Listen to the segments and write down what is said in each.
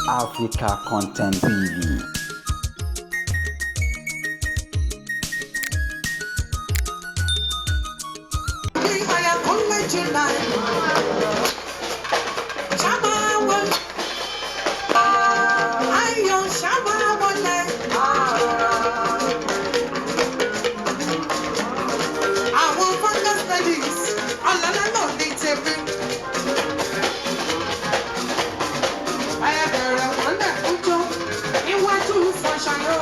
Africa Content TV. Àwọn fungus studies ọ̀làlá náà ní tèmi. Ẹ bẹ̀rẹ̀ wọlé ń jó níwájú fọṣayọ.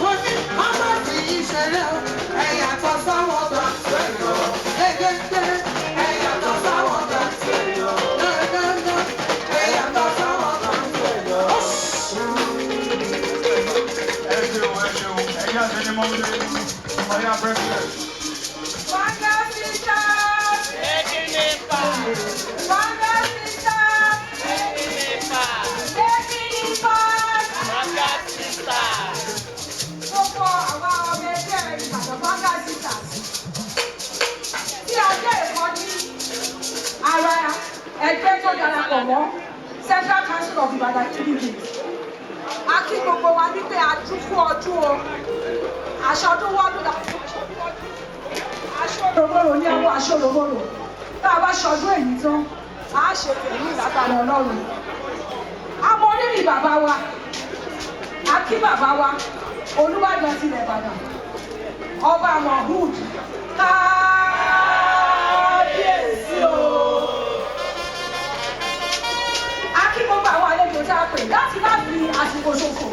Mo ní ọmọ fi yí ṣeré o, ẹ yàtọ̀ sáwọn bàtẹ́rì o. Gẹ́gẹ́ ẹ yàtọ̀ sáwọn bàtẹ́rì o. Gẹ́gẹ́ ẹ yàtọ̀ sáwọn bàtẹ́rì o. Ẹ ṣeun, ẹ ṣeun, ẹ̀yin àti ẹni mọ́lẹ́ ọ̀yá president. Vanguard Sisters! Vanguard Sisters! Making impact! Gbogbo àwa ọmọ ẹgbẹ́ Ìbàdàn Vanguard Sisters tí a jẹ́ ìkan ní ara ẹgbẹ́ tó darapọ̀ mọ́ Central Council of Ibadan Indigenes. A kí gbogbo wa wípé a dúkú ọdún o. Aṣọ ọdún wọ́dún la aṣọ́ròmọ́rò ní àwọn aṣọ́ròmọ́rò. Tá a bá ṣọdún èyí tán, a ṣe tèmi lágbára Ọlọ́run. A mọ rírì bàbá wa, a kí bàbá wa, Olúbàdàn tilẹ̀ Ìbàdàn, Ọba Mahood, kábíyèsí o. A kí gbogbo àwọn àlejò tá a pè láti má fi àsìkò ṣòfò.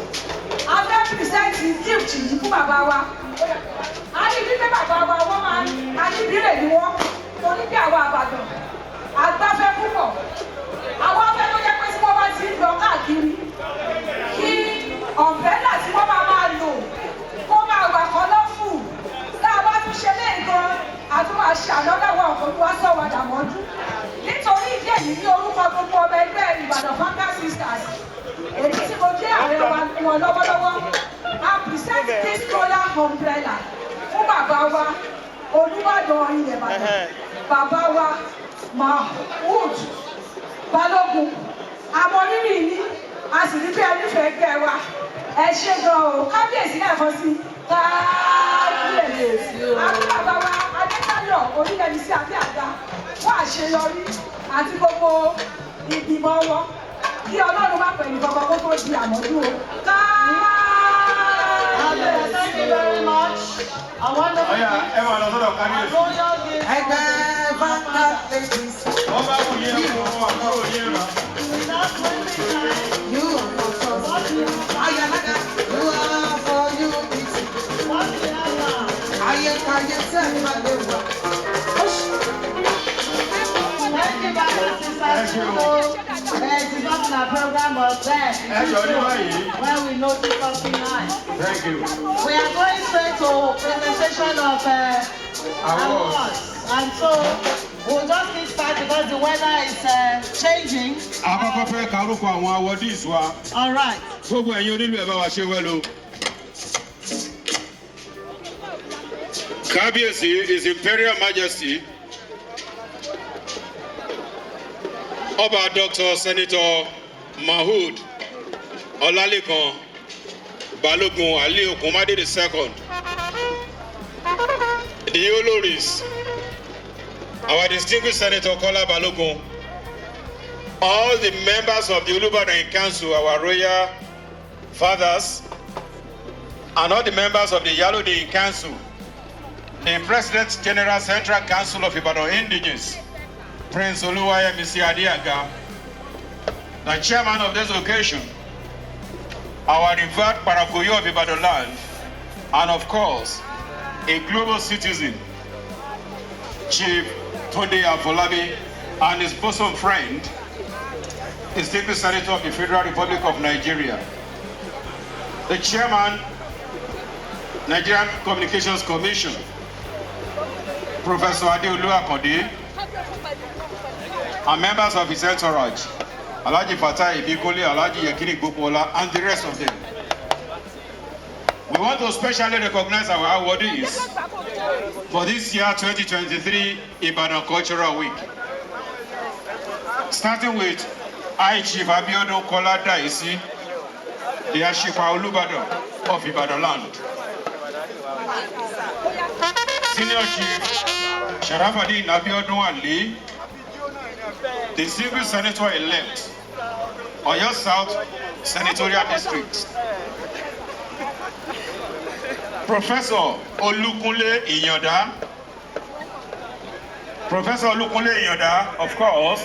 A fẹ́ present gift yìí fún bàbá wa. A ní wípé bàbá wa, wọ́n máa ń aníbírè ni wọ́n, torí bí àwa Àbàdàn agbáfẹ́ púpọ̀. Àwọn afẹ́ tó jẹ́ pé tí wọ́n bá ti ń lọ káàkiri, kí umbrella tí wọ́n máa máa lò kó máa wà colourful. Tá a bá tún ṣe léèkan, a tún máa ṣe another one kó tún wá sọ̀wọ́dà mọ́jú. Nítorí ìdí èyí, ní orúkọ gbogbo ọmọ ẹgbẹ́ Ìbàdàn Vanguard Sisters, èyí tí mo jẹ́ ààrẹ wa wọn lọ́wọ́lọ́wọ́, a present this royal umbrella fún bàbá wa, Olúbàdàn ilẹ̀ Ìbàdàn, bàbá wa Mahood Balógun. Àmọ́ rírì yín, a sì ní bí ẹ nífẹ̀ẹ́ ẹgbẹ́ wa. Ẹ ṣe gan o, kábíyèsí. Lẹ́ẹ̀kan sí, kábíyèsí o. Àti bàbá wa Adétayọ̀ Orílẹ̀-èdè Abíàga fún àṣeyọrí àti gbogbo ìgbìmọ̀ wọn. Kí Ọlọ́run má pẹ̀lú kankan kó tó di àmọ́dún o. Kábíyèsí. Thank you very much. A wonderful Ọ̀yá, ẹ máa lọ sọ́dọ̀ kábíyèsí. royal gift. Ẹgbẹ́ Vanguard Ladies. Wọ́n bá wù yẹn fún àbúrò yẹn rà. Without wasting time, You are for Ayalaga, you are for unity. what we have now. Ayẹkayẹ tẹ́ ẹ máa lè wà. Thank you, Vanguard Sisters. It is not on our program, but then Ẹ jọ ní báyìí. when we notice something nice. Thank you. We are going straight to presentation of Awards. awards. And so we'll just kick start because the weather is changing. Àkọ́kọ́ fẹ́ karúkọ àwọn awardees wa. All right. Gbogbo ẹ̀yin onílù, ẹ̀ bá wa ṣe wẹ́lo. Kábíyèsí, His Imperial Majesty, Ọba Dr. Senator Mahood Ọlálékan Balógun Ali Okunmade II, the Oloris, our distinguished Senator Kola Balogun, all the members of the Olubadan Council, our royal fathers, and all the members of the Iyalode Council, the President General Central Council of Ibadan Indigenes, Prince Oluwayemisi Adeaga, the chairman of this occasion, our revered Parakoyi of Ibadan land, and of course, a global citizen, Chief Tunde Afolabi, and his bosom friend, distinguished Senator of the Federal Republic of Nigeria, the chairman, Nigerian Communications Commission, Professor Adeolu Akande, and members of his entourage, Alhaji Fatai Ibikole, Alhaji Yekini Gbogbola, and the rest of them. We want to specially recognize our awardees for this year 2023 Ibadan Cultural Week. Starting with High Chief Abiodun Kola Daisi, the Ashipa Olubadan of Ibadan land. Senior Chief Sharafadin Abiodun Ali, the single senator-elect, Oyo South Senatorial District. Professor Olukunle Iyanda, Professor Olukunle Iyanda, of course,